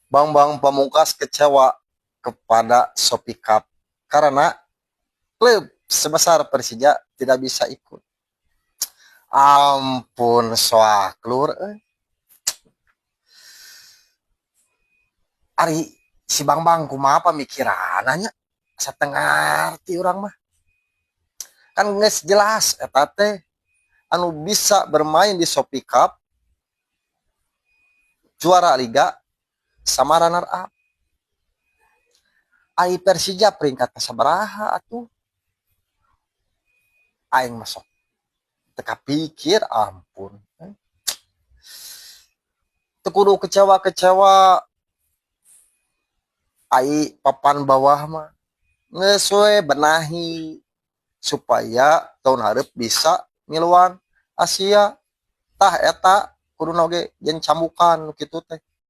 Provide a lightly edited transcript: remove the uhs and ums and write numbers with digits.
Bambang Pamungkas kecewa kepada Shopee Cup karena klub sebesar Persija tidak bisa ikut. Ampun soaklur euy. Ari si Bambang kumaha pamikiranna nya, asa teu ngarti urang mah. Kan geus jelas eta teh anu bisa bermain di Shopee Cup juara liga sama runner up. Ari Persija peringkat sabaraha atuh? Aing mah sok teu kapikir, ampun. Teu kudu kecewa-kecewa, ai papan bawah mah geus we benahi supaya tahun hareup bisa ngiluan Asia. Tah, eta kuduna oge jeung cambukan nu kitu teh.